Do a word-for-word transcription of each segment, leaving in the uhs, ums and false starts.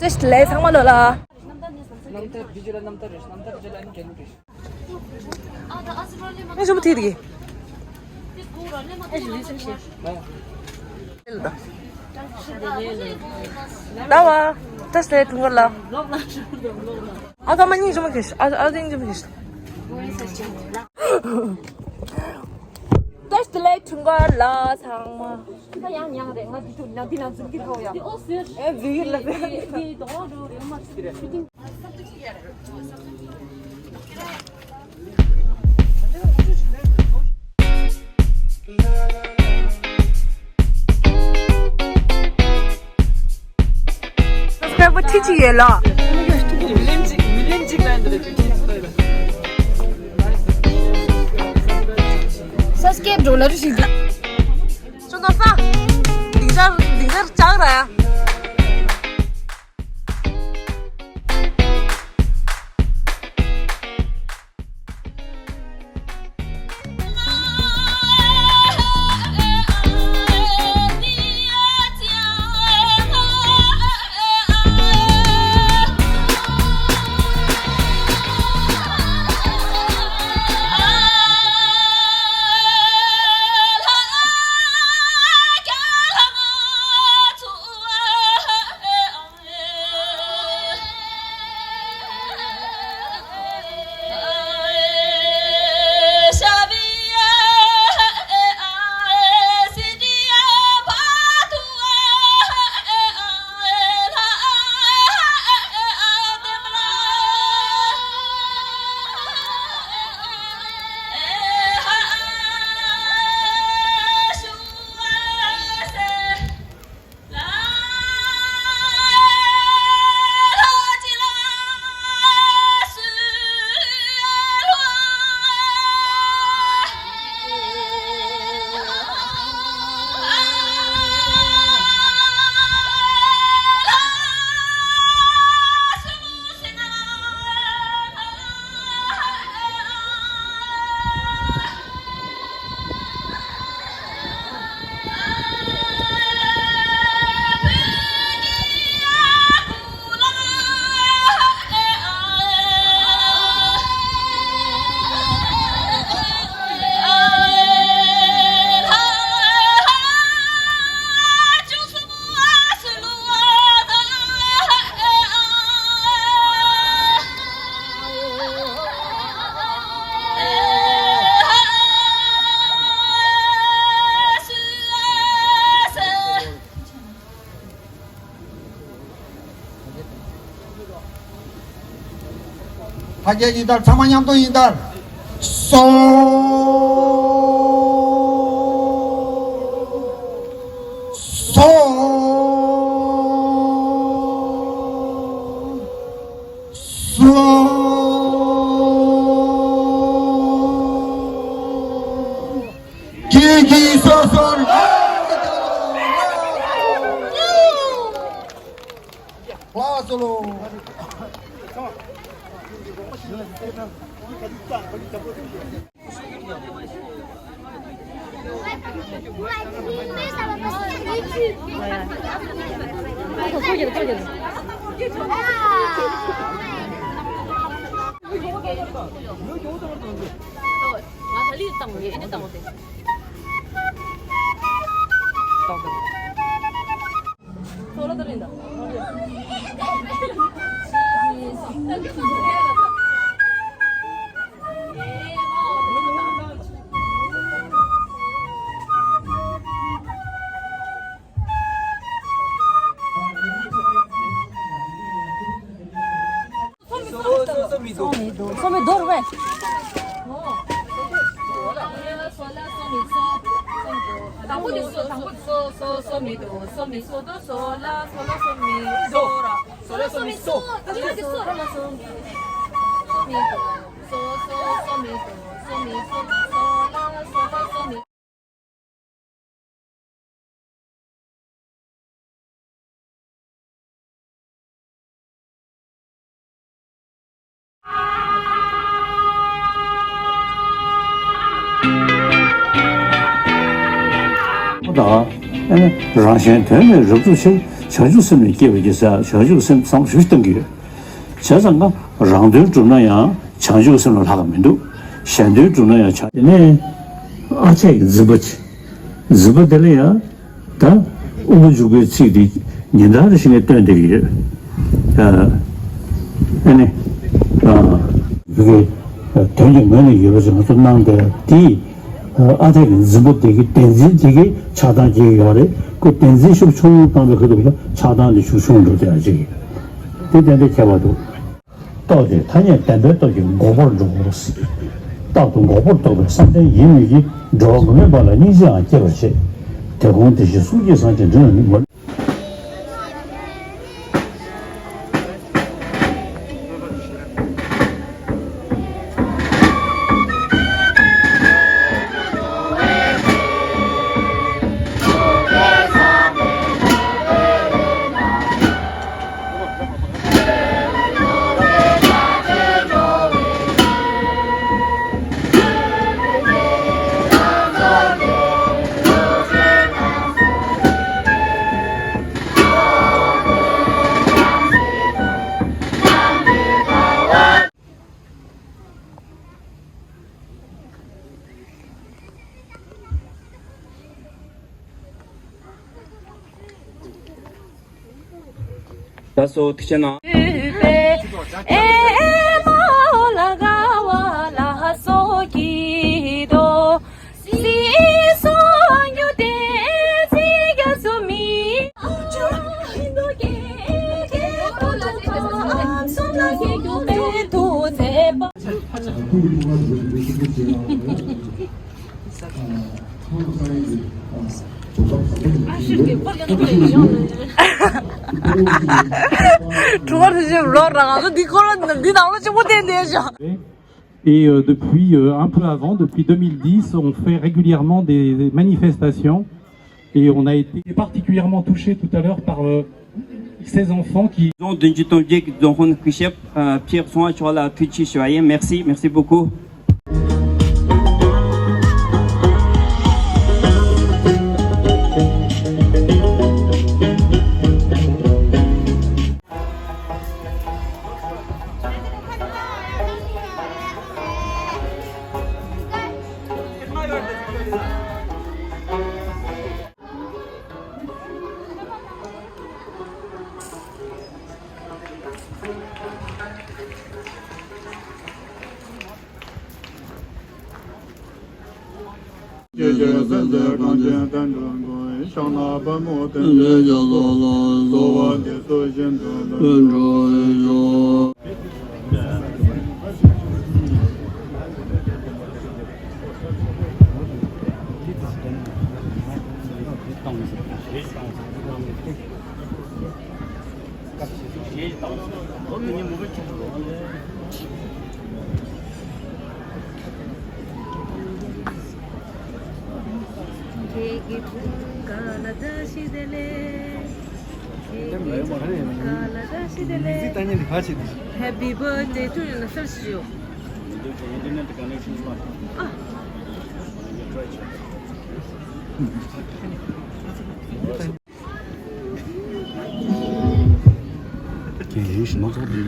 བཀྲ་ཤིས་བདེ་ལེགས་ཚང་མ་ལོ་ལ། རྣམ་ཐར་འདི་བརྗོད་ལ་རྣམ་ཐར་རེད། རྣམ་ཐར་བརྗོད་ལ་ནི་གལ་ལུགས་རེད། ཨེ་ཞོ་མོ་ཐིག་དེ་གི། ལ་བ། བཀྲ་ཤིས་བདེ་ལེགས་འཁྲུངས་སྐར་ལ། ཨ་ད་མ་ཉིན་ཞོ་མོ་གི་ཨ་ཨ་ཟིང་ཞོ་མོ་གི། བཀྲ་ཤིས་བདེ་ལེགས་འཁྲུངས་སྐར་ལ་ཚང་མ། ད་ཡང་ཉང་རེད། ང་འདི་ཐུག་ན་འདི་ན་འཛུམ་གྱི་ཐོག་ཡ། ཨེ་འཛུལ་ཡོད་ལ་འདི་འདི་དོ་རུ་རེ་མ་ཤི་རེད། སབ་སི་ཀྲའི་བར་ཁྲི་གཅིག་ཡོད་ལ། མི་ལན་གཅིག་མི་ལན་གཅིག་ལ་འདི་རེད། སབ་སི་ཀྲའིབ་འགྲོ་ལ་རུ་ཞིག་ཅོ་ཏོ་ས། དིང་ཆར་དིང་ཆར་ལྕགས་ར་ཡ། ཕ་རྒྱལ་ཡིན་ལྟར། ཚང་མ་མཉམ་དུ་ཡིན་ལྟར། སོ། སོ། སོ། ཀྱི་ཀྱི་སོ་སོ། ལགས་སོ་ལོ། སོ་མི་དོ། སོ་མི་དོ་རུ་བས། དང་པོ་དེ་སོ། དང་པོ་སོ་སོ་སོ་མི་དོ། སོ་མི་སོ་དོ། སོ་ལ་སོ་ལ་སོ་མི་དོ་ར། སོ་ལ་སོ་མི་སོ། དང་པོ་དེ་སོ་ར་ལ་སོ། སོ་མི་དོ། སོ་སོ་སོ་མི་དོ། སོ་མི་སོ་དོ། སོ་ལ་སོ་ལ་སོ་མི། དང་། ཨེ་ནི་རང་གཞན་དོན་མེད་རབ་ཏུ་ཕྱིར། བྱང་ཆུབ་སེམས་ལས་སྐྱེས་པ་གི་ས་བྱང་ཆུབ་སེམས་བསམ་བློ་ཞུ་བཏང་གི་ཡོད། བྱས་ཙང་ང་རང་དོན་བསྒྲུབ་ན་ཡང་བྱང་ཆུབ་སེམས་ལ་ལྷག་ག་མི་འདུག་གཞན་དོན་བསྒྲུབ་ན་ཡང་བྱང་། དེ་ནས་ཨ་འཐས་ཀྱི་འཛིན་པ་ཆེ། འཛིན་པ་དེ་ལ་ཡང་ད་དབུ་མ་འཇུག་པའི་ཚིག་དེ་ཉིན་ལྟར་རེ་བཞིན་ངས་བཏོན་བསྡད་ཀྱི་ཡོད། ཨ་ནི་ཨ་ཡུ་གེ་དོན་གྱི་ངོས་ནས་ཡོད་པ་ཞིག་ང་ཚོ་གནང་བསྡད་དེ། ཨ་འཐས་ཀྱི་འཛིན་པ་དེ་གི་བདེན་འཛིན་དེ་གི་ཆགས་སྡང་སྐྱེ་གི་ཡོད་རེད། ཁོ་བདེན་འཛིན་ཤུགས་ཆུང་ངུ་བཏང་བའི་ཁ་ཐུག་ལ་ཆགས་སྡང་དེ་ཤུགས་ཆུང་འགྲོ་བསྡད་ཡ་ཅིག་དེ་ཏན་ཏན་ཁྱད་པར་འདུག་རྟོག་དེ་ཐ་སྙད་བདེན་པའི་སྟོབས་ཀྱིས་འགོག་པར་འགྲོ་བ། རྟག་ཏུ་འགོག་པར་རྟོག་པའི་བསམ་གཏན་ཡིན་མོད་ཀྱི། འགྲོ་བ་མི་མེད་པ་ལ་སྙིང་རྗེའང་སྐྱེ་བར་བྱེད། དེ་ཁོང་དེ་བཞིན་གསུང་གི་སངས་རྒྱས་འབྲིང་བ་ནི་མ། ད་སོ་ཐུགས་རྗེ་གནང་། ཁྲོ་བ་རེ་ཞིག་ལོག་ར་ང་ཚོ་འདི་ཁོ་ར་འདི་ནང་ལ་གཅིག་པོ་བསྟན་བསྡད་ཤག Et euh, depuis, euh, un peu avant, depuis deux mille dix, on fait régulièrement des, des manifestations et on a été particulièrement touché tout à l'heure par euh, ces enfants qui ont d'une du temps que nous avons que chef Pierre Soin sur la Twitch. Merci, merci beaucoup. Happy birthday to you. རྒྱལ་ཡོངས་ཞིང་ནོར་ཚོགས་ལས་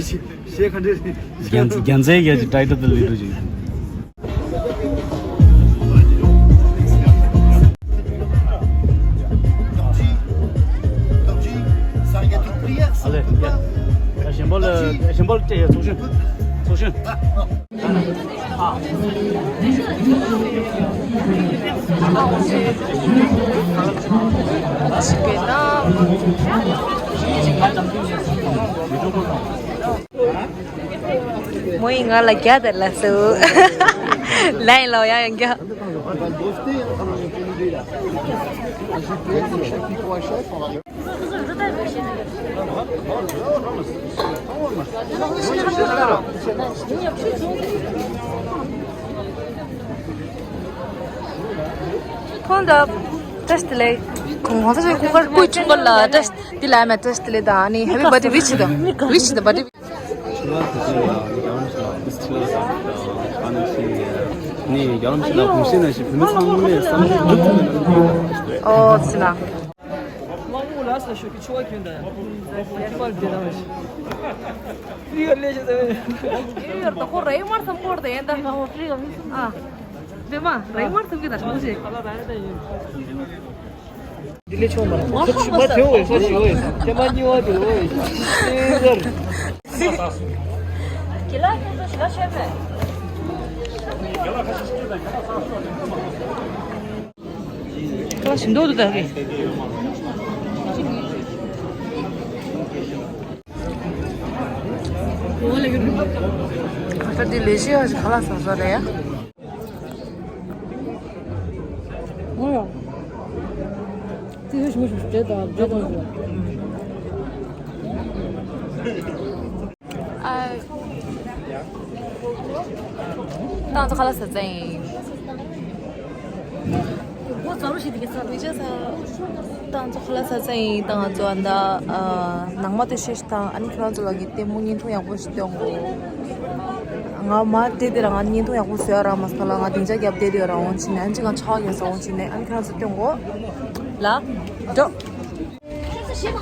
ལས་རྒྱལ་རྒྱལ་མཚན་རྒྱལ་གྱི་ཏའི་ཏལ་དུ་ལས་དུ་ཅིག་ཨ་ལེ། ཞིམ་པོ་ལ་ཞིམ་པོ་ལ་སྤྲད་ཡོད། ཚོགས་ཞིང་ཚོགས་ཞིང་། མོ་ཡིས་ང་ལ་རྒྱ་དང་ལབ་སོང་། ལན་ལོ་ཡ་ཡང་རྒྱ། ཁོང་ད་བཀྲ་ཤིས་བདེ་ལེགས། ཁོང་ཁོང་ཚོ་ཀུ་ཀར་ཀུ་ཅུང་གོ་ལ་བཀྲ་ཤིས་བདེ་ལེགས་མེད། བཀྲ་ཤིས་བདེ་ལེགས་དང་ཨ་ནི་Happy birthday wish དང་wish དང་birthday wish། ཨོ་ཙི་ན། ལགས་སོ་ཤོག་གི་ཆུ་བ་གྱོན་ད་ཡ། ཁྱི་མར་བསྡད་ད་མ་ཤི། ཧྥི་གར་ལས་ཤི་ད་ཡ། ཡོད་ཡོད་ད་ཁོ་རེ་མར་སམ་ཁོར་ད་ཡན་ད། ཨ་བེ་མ་རེ་མར་སམ་གི་ད་ཁོ་ཤི། འདི་ལས་ཆོག་མ་རེད། ཁ་ཆུ་མ་ཐོན་འོས་ས་ཞིག་འོས། ཐེ་མ་གཉིས་བ་དེ་འོས། ཤེས་གར། ཁ་ཞིམ་མདོག་འདུག་ད་གི། ཁ་ཏི་ལེ་ཤི་ཡ་ཞིག་ཁ་ལག་ཟ་ས་རེད་ཡ། འོ་ཡ། ཙི་ཙི་ཞིམ་པོ་ཞིག་བྱས་དང་བྱས་དང་ཞུ། ཨ། ཏང་ཙོ་ཁ་ལག་ཟ་ཙང་ཡིན། ཏང་ཙོ་ཁ་ལག་ཟ་ཙང་ཡིན། ཏང་ཙོ་ཨ་ད་ནང་མ་དེ་ཤེས་ཤིག་དང་ཨ་ནི་ཁྱོད་རང་ཚོ་ལ་ངས་ལྟད་མོ་བརྙན་ཐུང་ཡག་པོ་ཞིག་སྟོན་གོ། ང་མ་དེ་དེ་རང་ང་བརྙན་ཐུང་ཡག་པོ་བཟོ་ཡ་རང་མ་སོང་ལ་ང་སྡིངས་ཆ་རྒྱབ་བསྡད་དེ་རང་འོང་ཕྱིན་ནས་ཨ་ནི་ཅི་གང་ཆགས་ཡོད་ས་འོང་ཕྱིན་ནས་ཨ་ནི་ཁྱོད་རང་ཚོ་སྟོན་གོ། ལ། འགྲོ། ཐུགས་རྗེ་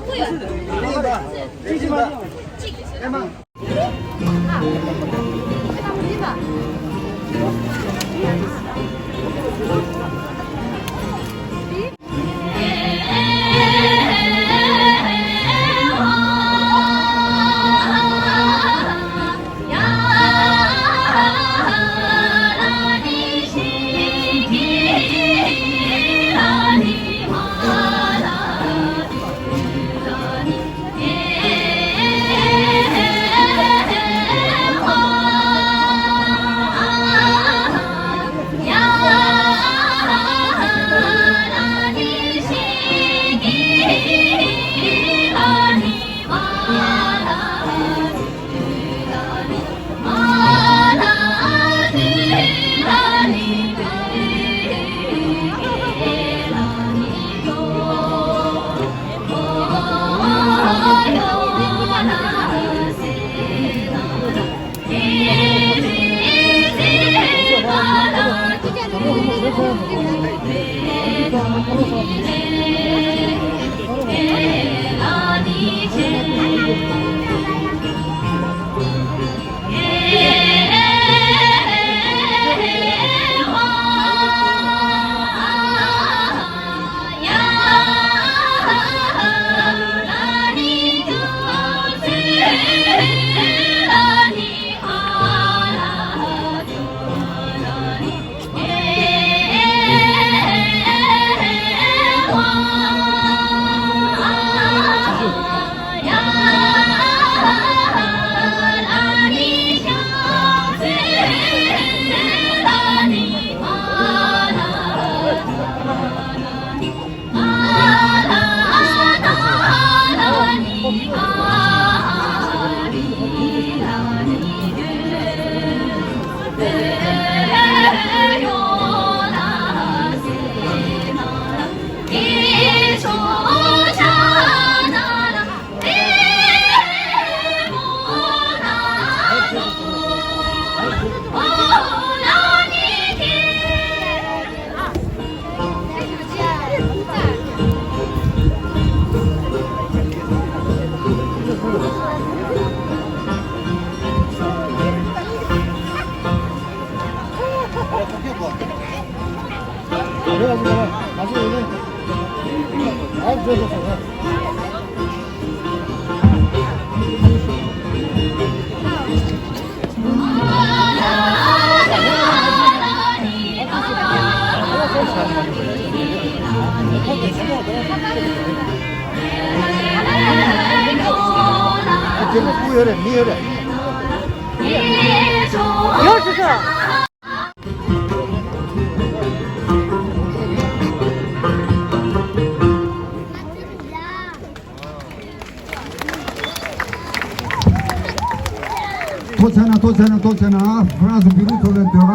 གནང་། ཐུགས་རྗེ་གནང་། ཐུགས་རྗེ་གནང་། ཧྥ་རན་སི་བོད་རིགས་ཚོགས་པའི་འདོད་པ།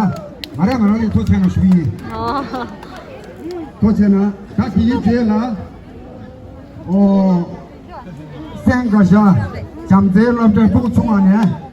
ང་རང་ང་རང་ལ་ཐུགས་རྗེ་གནང་ཞུ་གི་ཡིན། ཨོ། ཐུགས་རྗེ་གནང་། ད་དེའི་རྗེས་ལ། ཨོ། སེང་ག་ཤ། བྱམས་བརྩེའི་སློབ་གྲྭའི་ཕྲུ་གུ་ཆུང་བ་ནས།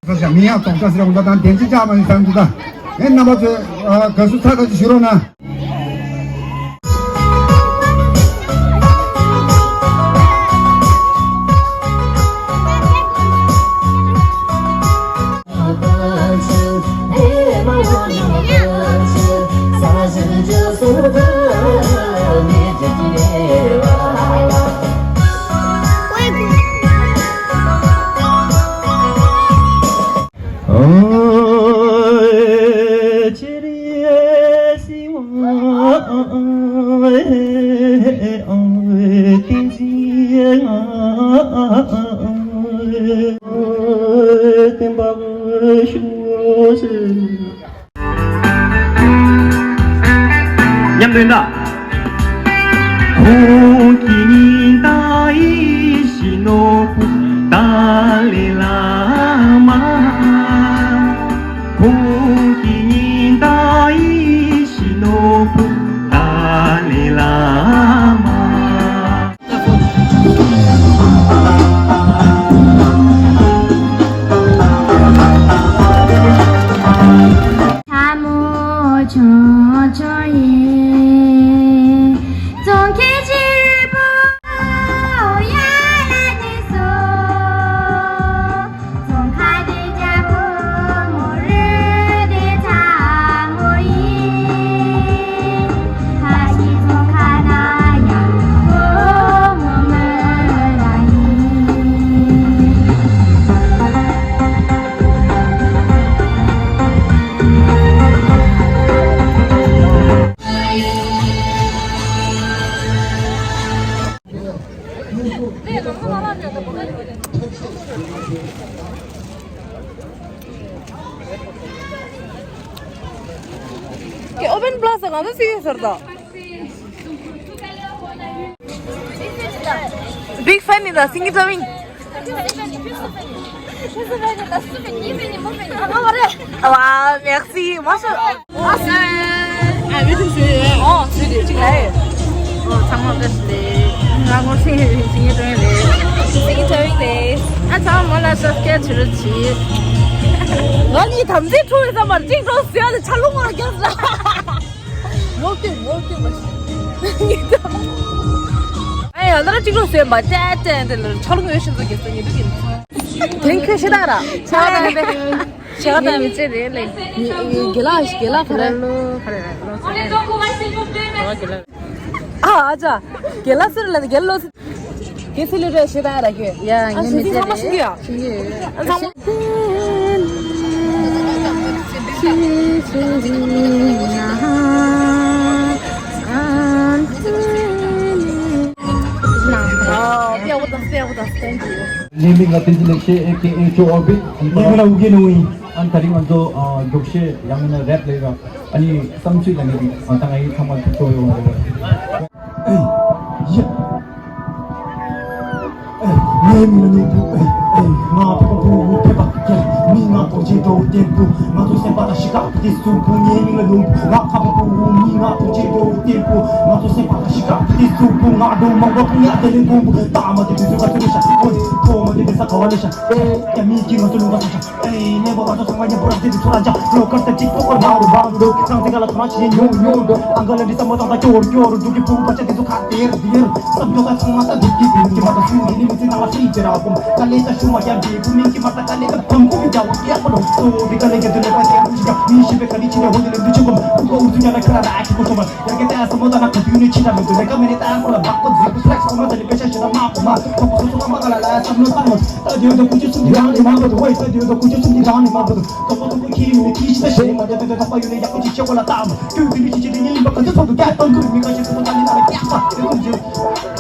ས་ཞབས་མི་ཡང་རྫོང་ས་ཟེར་འོང་ད་དང་དན་ཅི་ཅག་མ་ཡིན་བསམ་གྱི་ད། ཨེ་རྣམ་པ་ཚོས་དགའ་བསུ་ཚ་ཚ་ཅིག་ཞུ་རོགས་གནང་། མཉམ་དུ་ཡིན་ད། ཁོང་གི་ཉིན་ད་ཡིད་བཞིན་ནོར་བུ་ཏཱ་ལའི་བླ་མ། ཁོང་གི་ཉིན་ད་ཡིད་བཞིན་ནོར་བུ་ཏཱ་ལའི་བླ་མ། ལྷ་མོ་ཆུང་ཆུང་ཡིན། ཙོང་ཁའི་བྱེད་པོ་ཡ་ལ་ནི་སོ། ཙོང་ཁ་དེ་རྒྱ་བུ་མོ་རེད་དེ་ཚ་མོ་ཡིན། ཁ་ཞིག་ཙོང་ཁ་ན་ཡང་བུ་མོ་མོ་ར་ཡིན། ཨོ་པན་པ་ལ་སི་ང་ཚོ་སི་ཡོད་ཟེར་ད། Big fan ཡིན་ད། Singing Towing. Wow, merci. Moi, je... Ah, c'est... Ah, oui, c'est... Oh, c'est des petits gars. Oh, ཚང་མ་བཀྲ་ཤིས་བདེ་ལེགས། ང་ངོ་སེང་ཞིག་ཡིན་ཏོ་ཡིན་ལེ། སེང་ཏོ་ཡིན་ལེ། ཨ་ཚང་མ་ལ་སབ་སི་ཀེ་བྱེད་རོགས་གྱིས། ང་གཉིས་དམ་ཚིག་འཁྲུག་ཡོད་ས་མ་རེད། གཅིག་འགྲོ་ཟེར་ཡ་ལ་ཆ་ལུང་བར་རྒྱབ་ས། ངོ་སྐྱོད་ངོ་སྐྱོད་མ་བྱེད། ཨ་ཡ་ལ་ར་གཅིག་འགྲོ་ཟེར་མ་ཏན་ཏན་དེ་ལ་ཆ་ལུང་ཡོད་ཤིན་ཙོ་གེ་སོ་ཉི་དུ་གིན། དེང་ཁྱོད་ཤེས་ད་ར། ཆ་ལ་ར་བེ། ཆ་ལ་མི་ཚེ་རེད་ལེ། དགེ་ལགས་དགེ་ལགས་ག་རེ། ཨ་ཨ་ཅག་དགེ་ལགས་ཟེར་ལ་དགེ་ལོ། དགེ་སི་ལི་རེ་ཞེ་དྲག་ར་ཁྱོད། ཡ་ཨ་ངས་ཤིང་མི་ཚིག་ཚེ་ཚང་མ་རེད། ཤིང་གི་ཡོད། ཤིང་གི་ཡོད། ཨ་ཚང་མ། ཨ་ཏེ་འོ་ད་ཏེ་འོ་ད། Thank you. ངའི་མིང་ལ་བསྟན་འཛིན་ལེགས་བཤད། ཨེ་ཀེ་ཨེ་ཅོ་ཨོ་བི། ངའི་མིང་ལ་ཨུ་རྒྱན་ནོར་བུ་ཡིན། ཨ་ནི་ད་རིང་ང་ཚོ་ཨ་མགྱོགས་བཤད་ཡང་མིན་ན་རེབ་ལས་ཀ་ཨ་ནི་བསམ་ཚུལ་ལ་ངེས་པའི་ང་དང་ངའི་ཚང་མ་ཐུགས་ཁྲོ་ཡོང་བ་རེད། ཨེ་ཡེ། ཨེ་ངའི་མིང་ལ་ནོར་བུ། ཨེ་ཨེ་ང་ཕེབས་པ་བུ་ཕེབས་པ་ཀྱེ། མི་ང་ཐོག་ཆེ་འགྲོ་བསྟན་པོ། ང་ཚོ་སེམས་པ་དང་ཤི་ཁ་དེ་སུ་བུ། ངའི་མིང་ལ་ནོར་བུ། ང་ཕེབས་པ་བུ། མི་ང་ཐོག་ཆེ་འགྲོ་བསྟན་པོ། ང་ཚོ་སེམས་པ་དང་ཤི་ཁ་དེ་སུ་བུ། ང་འགྲོ་མང་པོ་ཐུང་ཡ་དེ་ལས་ནོར་བུ། ད་མ་དེ་དུས་ཚོད་ག་ཚོད་རེད་ཤག་ཨོ་ཐོག་མ་དེ་དེ་ས་ག་བ་ལས་ཤག་ཨེ་ཡ་མི་གི་ང་ཚོ་ལུང་པ་ས་ཤག་ཨེ་ནས་བ་བ་ཚོ་ཚང་མ་ཉམ་པོ་ར་དེ་དུས་ཚོད་ར་འཇག་ལོ་ཀར་ཏ་ཅིག་ཏོ་ཀར་མ་རུ་བ་རུ་ཀྲང་ཏེ་ག་ལ་ཐོ་མ་ཆེ་ཉོ་ཉོ་ཉོ་ཨང་ག་ལ་འདི་ས་མོ་ཏང་ཏ་ཀྱོ་རུ་ཀྱོ་རུ་འདུག་གི་བུ་བ་ཆ་དེ་ཚོ་ཁ་དེར་དེར་སམ་ཀྱོ་ད་ཚང་མ་ད་འདུག་གི་དེ་གི་མ་ད་སུ་ཡིན་ནི་མི་ཚེ་ནང་ལ་སྲིད་དེ་ར་བུམ་ཀ་ལེ་ད་ཤུ་མ་རྒྱ་འདི་བུ་མིན་གི་མ་ད་ཀ་ལེ་ད་བུམ་ཀུ་གི་རྒྱ་བ་ཀྱ་པ་རུ་སོ་འདི་ཀ་ལེ་ག་དུ་ལེ་པ་ཀྱ་རུ་ཤི་ཀ་མི་ཤི་བེ་ཀ་ལི་ཆི་ལེ་ཧོ་དེ་ལེ་འདུ་ཆུ་བུམ་ཀུ་ཀ་འུ་ཚུ་ཀྱ་ན་ཁ་ལ་ད་ཨ་ཁི་ཀོ་ཤོ་མ། ཡར་གི་ཏའི་སོ་མོ་ད་ན་ག་དུས་ནས་ཕྱི་ད་མི་འདུག་ལས་ཀ་མེད་ནས་ཏའི་ཁོ་ལ་བག་པ་འཛུལ་ཕུ་ཕྲག་སོ་མ་ད་ནི་པེ་ཤ་ཤི་ད་མ་ཁོ་མ་ཁོ་ཁོ་སོ་སོ་ཁ་མ་ག་ལ་ལ་སམ་ནོ་ཏང་མོ་ད་དུས་ད་ཀུ་ཅི་སུམ་གྱི་རང་ནི་མ་བ་དུ་ཝེ་ད་དུས་ད་ཀུ་ཅི་སུམ་གྱི་རང་ནི་མ་བ་དུ་ད་པོ་ད་པོ་ཁྱི་ཡི་མི་ནི་ཁྱི་ཤི་ད་ཤི་མ་ད་ད་ད་ད་པ་ཡོད་ནི་ཡག་པོ་ཅི་ཆེ་ཁོ་ལ་ཏང་མོ་ཀུ་ཀུ་ནི་ཅི་ཅི་ནི་ཡིན་པ་ག་ཚོད་ཚོད་དུ་ཀྱ་ཏང་ཀུ་མི་ཁ་ཤི་ཚོད་ད་ནི་ད་ལ་ཀྱ་ས་ཀུ་ཅི།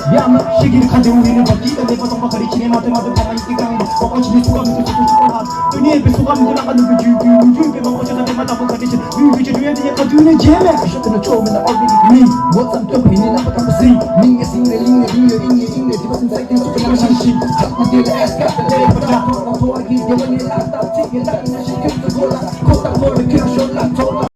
ཡ་མ་ཤི་གི་ཁ་དེ་འུ་ཡིན་ནི་བ་ཀི་ད་ལེ་པ་ཏོང་པ་ག་རི་ཁྱི་ནི་མ་དེ་མ་དེ་ད་མ་ཡི་ཀི་ཀང་པོ་ཀོ་ཆི་ནི་སུ་ག་མི་ཏུ་ཆི་ཏུ་ཆི་ཀོ་ལ། དུ་ནི་པེ་སུ་ག་མི་ཏུ་ལ་ཀ་ནི་པེ་ཇུ་ཀུ་ཇུ་པེ་མ་ཀོ་ཆི་ད་དེ་མ་ད་པོ་ག་རི་ཆི་ཡུ་ཡུ་ཅི་ཏུ་ཡ་དེ་ཡ་ཀ་དུ་ནི་ཇེ་མེ། ཤ་ཏུ་ན་ཅོ་མེ་ན་ཨོ་རི་ནི་མི་མོ་ཙམ་ཏུ་ཕེ་ནི་ན་པ་ཏ་པ་སི་མི་ངེ་སིང་རེ་ལིང་རེ་རིང་ཡོ་ཨིང་ངེ་ཨིང་རེ་དི་པ་སིན་སའི་ཏིང་སུ་ཀ་ན་ཤ་ཤི་ཁ་ཏུ་དེ་ལ་ཨེ་སི་ཀ་ཏ་ལེ་པ་ཏྲ་ཏོ་ན་ཐོ་ཨ་གི་དེ་བ་ནི་ལ་ཏ་ཚི་གི་ལ་ན་ཤི་ཁྱུ་ཏུ་ཁོ་ལ་ཁོ་ཏ་ཁོ་རེ་ཁྱུ་ཤོ་ལ་ཐོ་ལ།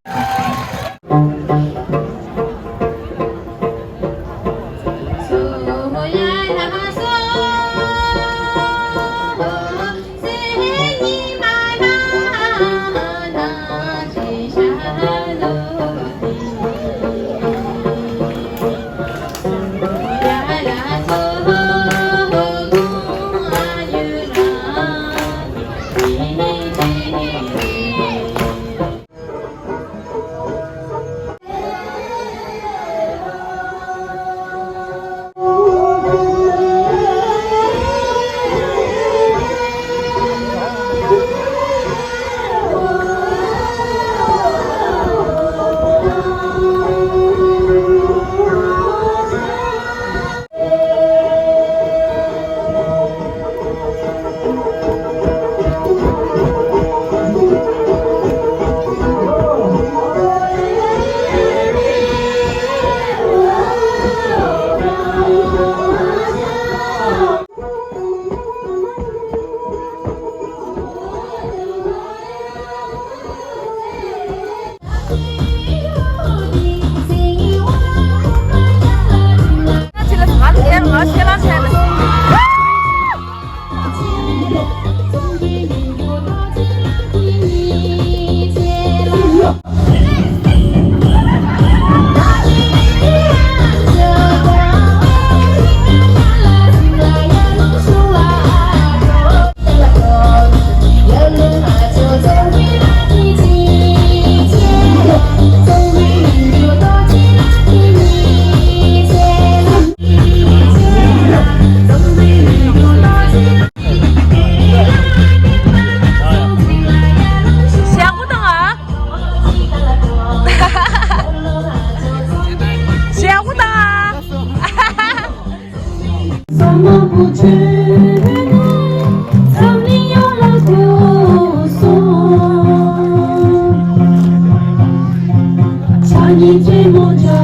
ཞེ་དགུ་དང་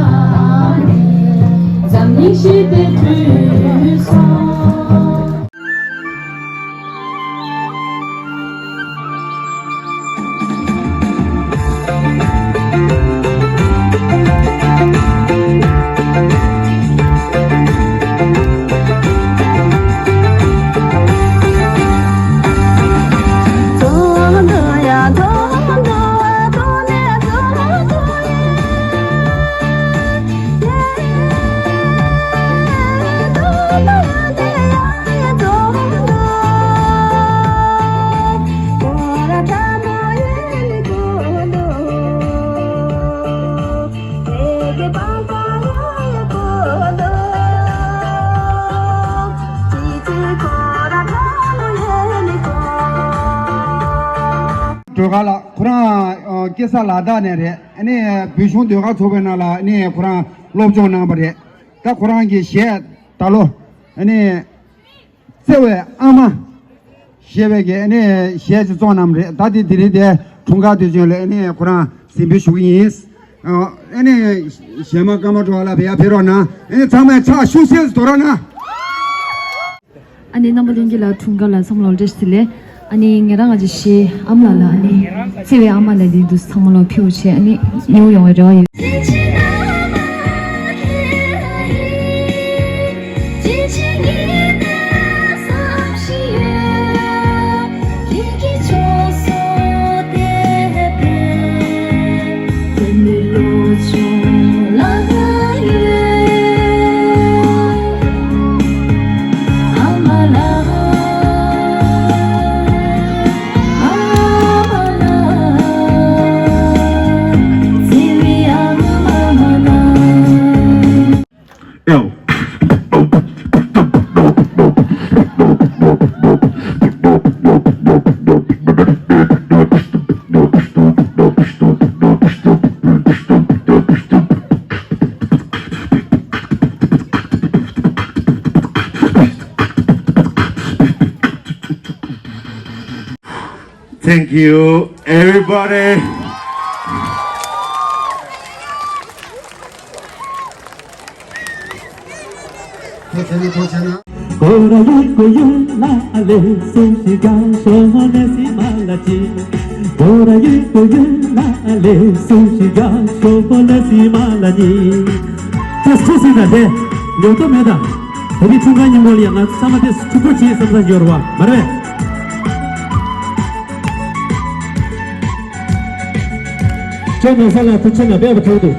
ཨ། ཞེ་དགུ་དང་ཨ། སྒྲོལ་དཀར་ལགས་ཁོ་རང་ཨ་སྐྱེས་ས་ལ་དྭགས་ནས་རེད། ཨ་ནི་བོད་གཞུང་ཟློས་གར་ཚོགས་པའི་ནང་ལ་ཨ་ནི་ཁོ་རང་སློབ་སྦྱོང་གནང་བ་རེད། ད་ཁོ་རང་གི་གཞས་ད་ལོ་ཨ་ནི་བརྩེ་བའི་ཨ་མ་ཞེས་པའི་གི་ཨ་ནི་གཞས་ཅིག་བཙོང་གནང་བ་རེད། ད་དེ་དེ་རིང་དེ་འཁྲུངས་སྐར་དུས་ཆེན་ལ་ཨ་ནི་ཁོ་རང་གཟིམ་འབུལ་ཞུ་གི་ཡིན། ཨ་ནི་གཞས་མ་ཀརྨ་སྒྲོལ་དཀར་ལགས་བེ་ཡ་ཕེབས་རོགས་གནང་། ཨ་ནི་ཚང་མས་ཕྱག་ཤུགས་ཆེ་ཙམ་རྡོག་རོགས་གནང་། ཨ་ནི་རྣམ་པ་ལྷན་རྒྱས་ལ་འཁྲུངས་སྐར་ལ་ཚང་མ་ལ་བཀྲ་ཤིས་བདེ་ལེགས། ཨ་ནི་ང་རང་ང་ཅི་ཤི་ཨམ་ལགས་ལ་ཨ་ནི་བརྩེ་བའི་ཨ་མ་ལ་འདི་འདུག་ཚང་མ་ལ་ཕེབས་བྱས་ཨ་ནི་ཉེ་བོ་ཡོང་བའི་རེ་བ་ཡོད། Thank you, everybody. ཏེ་སུ་ཟིན་ན་ཏེ་ལོ་ཏོ་མེད་ད། ད་རེས་འཁྲུངས་སྐར་ཉིན་མོ་ལ་ཡང་ང་ཚང་མ་ཏེ་ཕྲུ་གུ་བྱེད་བསམ་ས་ཡོད་རེད་བ་མ་རེད། ཁྱེད་ནང་ས་ལ་ཐུགས་ཆེ་ན་འབད་པ་དྲག་འདུག